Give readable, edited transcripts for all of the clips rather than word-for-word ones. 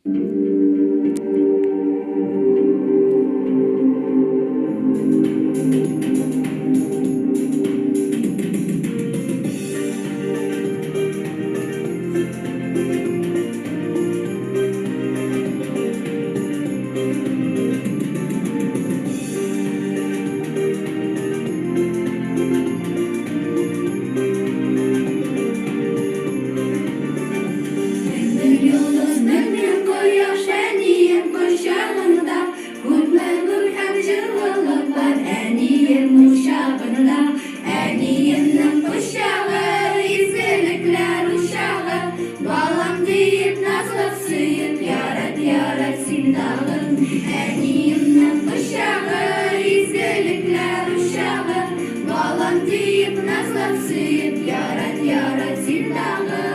Мең йолдыз, мең кояш әнием кочагында, Күпме нур һәм җылылык бар әнием учагында. Әниемнең кочагы, изгелекләр учагы, Балам диеп назлап сөеп, ярат, ярат син тагын. Әниемнең кочагы, изгелекләр учагы, Балам диеп назлап сөеп, ярат, ярат син тагын.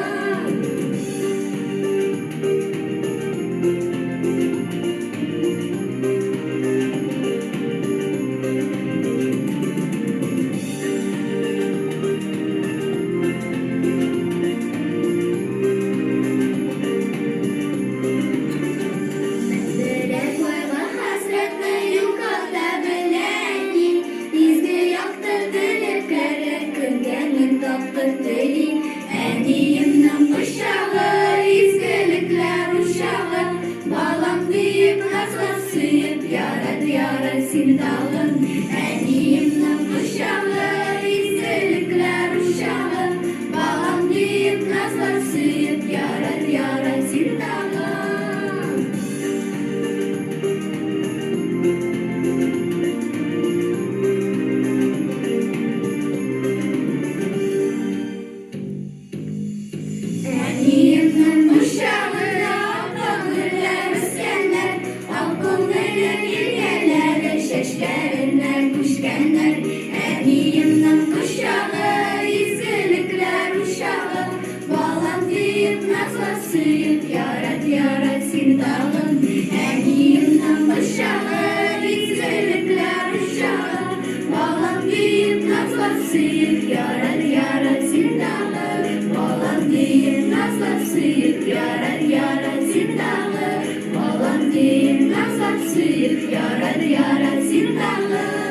Мәңгелек кайгы-хәсрәтне югалта белә әни. Изге якты теләкләре көнгә мең тапкыр тели. Әниемнең кочагы, изгелекләр учагы, Балам диеп назлап сөеп, ярат, ярат син тагын. Әниемнең кочагы, изгелекләр учагы, Балам диеп назлап сөеп, ярат, ярат син тагын. Әниемнең кочагында ак гөлләр үскәннәр, Ак күңелле иркәләре чәчләренә күчкәннәр. Әниемнең кочагы, изгелекләр учагы, Балам диеп назлап сөеп, ярат, ярат син тагын. Әниемнең кочагы, изгелекләр учагы, Балам диеп назлап сөеп, ярат, ярат син тагы. Балам диеп назлап сөеп, ярат, ярат син тагы. Балам диеп назлап сөеп, ярат, ярат син тагы.